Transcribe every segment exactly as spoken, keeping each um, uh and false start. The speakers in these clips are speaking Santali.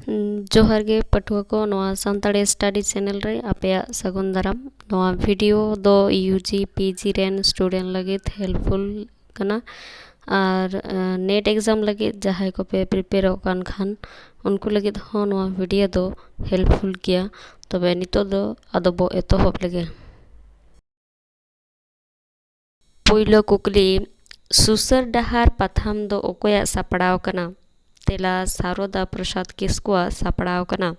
ᱡᱚᱦᱟᱨ ᱜᱮ ᱯᱟᱹᱴᱷᱩᱣᱟᱹ ᱠᱚ, ᱱᱚᱣᱟ ᱥᱟᱱᱛᱟᱲᱤ study channel ᱨᱮ ᱟᱯᱮᱭᱟᱜ ᱥᱟᱹᱜᱩᱱ ᱫᱟᱨᱟᱢ᱾ ᱱᱚᱣᱟ video ᱫᱚ U G P G ᱨᱮᱱ student ᱞᱟᱹᱜᱤᱫ helpful ᱠᱟᱱᱟ, ᱟᱨ NET exam ᱞᱟᱹᱜᱤᱫ ᱡᱟᱦᱟᱸᱭ ᱠᱚᱯᱮ prepareᱚᱜ ᱠᱟᱱ ᱠᱷᱟᱱ, ᱩᱱᱠᱩ ᱞᱟᱹᱜᱤᱫ ᱦᱚᱸ ᱱᱚᱣᱟ video ᱫᱚ helpful ᱜᱮᱭᱟ᱾ ᱛᱚᱵᱮ ᱱᱤᱛᱚᱜ ᱫᱚ ᱟᱫᱚ ᱵᱚ ᱮᱛᱚᱦᱚᱵ ᱞᱮᱜᱮ᱾ ᱯᱩᱭᱞᱩ ᱠᱩᱠᱞᱤ, ᱥᱩᱥᱟᱹᱨ ᱰᱟᱦᱟᱨ ᱯᱟᱛᱷᱟᱢ ᱫᱚ ᱚᱠᱚᱭᱟᱜ ᱥᱟᱯᱲᱟᱣ ᱠᱟᱱᱟ? ᱛᱮᱞᱟ, ᱥᱟᱨᱚᱫᱟ ᱯᱨᱚᱥᱟᱫᱽ ᱠᱤᱥᱠᱩᱣᱟᱜ ᱥᱟᱯᱲᱟᱣ ᱠᱟᱱᱟ᱾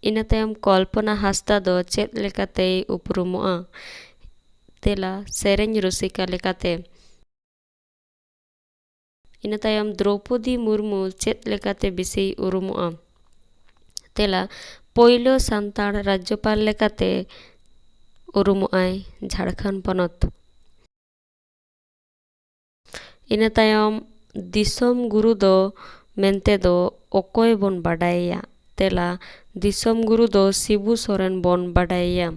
ᱤᱱᱟᱹ ᱛᱟᱭᱚᱢ ᱠᱚᱞᱯᱚᱱᱟ ᱦᱟᱸᱥᱫᱟ ᱫᱚ ᱪᱮᱫ ᱞᱮᱠᱟᱛᱮᱭ ᱩᱯᱨᱩᱢᱚᱜᱼᱟ? ᱛᱮᱞᱟ, ᱥᱮᱨᱮᱧ ᱨᱩᱥᱤᱠᱟ ᱞᱮᱠᱟᱛᱮ᱾ ᱤᱱᱟᱹ ᱛᱟᱭᱚᱢ ᱫᱨᱚᱣᱯᱚᱫᱤ ᱢᱩᱨᱢᱩ ᱪᱮᱫ ᱞᱮᱠᱟᱛᱮ ᱵᱮᱥᱤᱭ ᱩᱨᱩᱢᱚᱜᱼᱟ? ᱛᱮᱞᱟ, ᱯᱳᱭᱞᱳ ᱥᱟᱱᱛᱟᱲ ᱨᱟᱡᱽᱡᱚᱯᱟᱞ ᱞᱮᱠᱟᱛᱮ ᱩᱨᱩᱢᱚᱜᱼᱟᱭ ᱡᱷᱟᱲᱠᱷᱚᱸᱰ ᱯᱚᱱᱚᱛ᱾ ᱤᱱᱟᱹ ᱛᱟᱭᱚᱢ ᱫᱤᱥᱚᱢ ᱜᱩᱨᱩ ᱫᱚ ᱢᱮᱱᱛᱮ ᱫᱚ ᱚᱠᱚᱭ ᱵᱚᱱ ᱵᱟᱰᱟᱭᱮᱭᱟ? ᱛᱮᱞᱟ, ᱫᱤᱥᱚᱢ ᱜᱩᱨᱩ ᱫᱚ ᱥᱤᱵᱩ ᱥᱚᱨᱮᱱ ᱵᱚᱱ ᱵᱟᱰᱟᱭᱮᱭᱟ᱾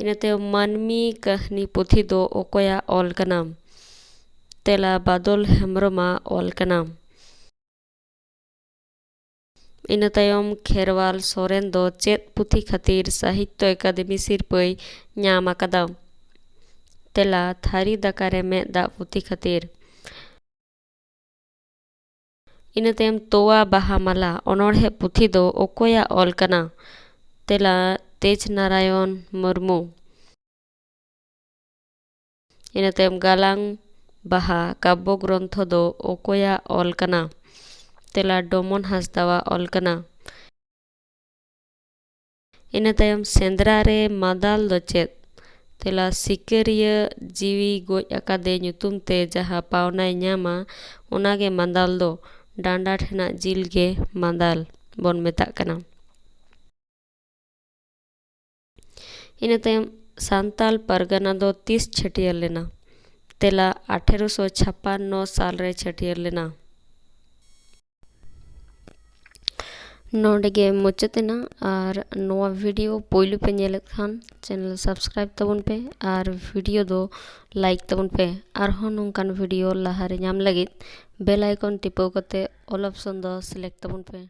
ᱤᱱᱟᱹ ᱛᱟᱭᱚᱢ ᱢᱟᱹᱱᱢᱤ ᱠᱟᱹᱦᱱᱤ ᱯᱩᱛᱷᱤ ᱫᱚ ᱚᱠᱚᱭᱟᱜ ᱚᱞ ᱠᱟᱱᱟ? ᱛᱮᱞᱟ, ᱵᱟᱫᱚᱞ ᱦᱮᱢᱵᱨᱚᱢᱟᱜ ᱚᱞ ᱠᱟᱱᱟ᱾ ᱤᱱᱟᱹ ᱛᱟᱭᱚᱢ ᱠᱷᱮᱨᱣᱟᱞ ᱥᱚᱨᱮᱱ ᱫᱚ ᱪᱮᱫ ᱯᱩᱛᱷᱤ ᱠᱷᱟᱹᱛᱤᱨ ᱥᱟᱦᱤᱛᱛᱚ ᱮᱠᱟᱫᱮᱢᱤ ᱥᱤᱨᱯᱟᱹᱭ ᱧᱟᱢ ᱟᱠᱟᱫᱟ? ᱛᱮᱞᱟ, ᱛᱷᱟᱹᱨᱤ ᱫᱟᱠᱟ ᱨᱮ ᱢᱮᱫ ᱫᱟᱜ ᱯᱩᱛᱷᱤ ᱠᱷᱟᱹᱛᱤᱨ᱾ ᱤᱱᱟᱹ ᱛᱟᱭᱚᱢ ᱛᱚᱣᱟ ᱵᱟᱦᱟ ᱢᱟᱞᱟ ᱚᱱᱚᱬᱦᱮ ᱯᱩᱛᱷᱤ ᱫᱚ ᱚᱠᱚᱭᱟᱜ ᱚᱞ ᱠᱟᱱᱟ? ᱛᱮᱞᱟ, ᱛᱮᱡᱽ ᱱᱟᱨᱟᱭᱚᱱ ᱢᱩᱨᱢᱩ᱾ ᱤᱱᱟᱹ ᱛᱟᱭᱚᱢ ᱜᱟᱞᱟᱝ ᱵᱟᱦᱟ ᱠᱟᱵᱵᱚ ᱜᱨᱚᱱᱛᱷᱚ ᱫᱚ ᱚᱠᱚᱭᱟᱜ ᱚᱞ ᱠᱟᱱᱟ? ᱛᱮᱞᱟ, ᱰᱚᱢᱚᱱ ᱦᱟᱸᱥᱫᱟᱣᱟᱜ ᱚᱞ ᱠᱟᱱᱟ᱾ ᱤᱱᱟᱹ ᱛᱟᱭᱚᱢ ᱥᱮᱸᱫᱽᱨᱟ ᱨᱮ ᱢᱟᱫᱟᱞ ᱫᱚ ᱪᱮᱫ? ᱛᱮᱞᱟ, ᱥᱤᱠᱟᱹᱨᱤᱭᱟᱹ ᱡᱤᱣᱤ ᱜᱚᱡ ᱟᱠᱟᱫᱮ ᱧᱩᱛᱩᱢ ᱛᱮ ᱡᱟᱦᱟᱸ ᱯᱟᱣᱱᱟᱭ ᱧᱟᱢᱟ, ᱚᱱᱟᱜᱮ ᱢᱟᱫᱟᱞ ᱫᱚ᱾ ᱰᱟᱸᱰᱟ ᱴᱷᱮᱱᱟᱜ ᱡᱤᱞ ᱜᱮ ᱢᱟᱫᱟᱞ ᱵᱚᱱ ᱢᱮᱛᱟᱜ ᱠᱟᱱᱟ᱾ ᱤᱱᱟᱹ ᱛᱟᱭᱚᱢ ᱥᱟᱱᱛᱟᱞ ᱯᱟᱨᱜᱟᱱᱟ ᱫᱚ ᱛᱤᱥ ᱪᱷᱟᱹᱴᱭᱟᱹᱨ ᱞᱮᱱᱟ? ᱛᱮᱞᱟ, ᱟᱴᱷᱮᱨᱚᱥᱚ ᱪᱷᱟᱯᱟᱱᱱᱚ ᱥᱟᱞ ᱨᱮ ᱪᱷᱟᱹᱴᱭᱟᱹᱨ ᱞᱮᱱᱟ᱾ ᱱᱚᱰᱮ ᱜᱮ ᱢᱩᱪᱟᱹᱫ ᱮᱱᱟ᱾ ᱟᱨ ᱱᱚᱣᱟ video ᱯᱳᱭᱞᱳ ᱯᱮ ᱧᱮᱞᱮᱫ ᱠᱷᱟᱱ channel subscribe ᱛᱟᱵᱚᱱ ᱯᱮ ᱟᱨ video ᱫᱚ like ᱛᱟᱵᱚᱱ ᱯᱮ᱾ ᱟᱨᱦᱚᱸ ᱱᱚᱝᱠᱟᱱ video ᱞᱟᱦᱟᱨᱮ ᱧᱟᱢ ᱞᱟᱹᱜᱤᱫ bell icon ᱴᱤᱯᱟᱹᱣ ᱠᱟᱛᱮ all option ᱫᱚ select ᱛᱟᱵᱚᱱ ᱯᱮ᱾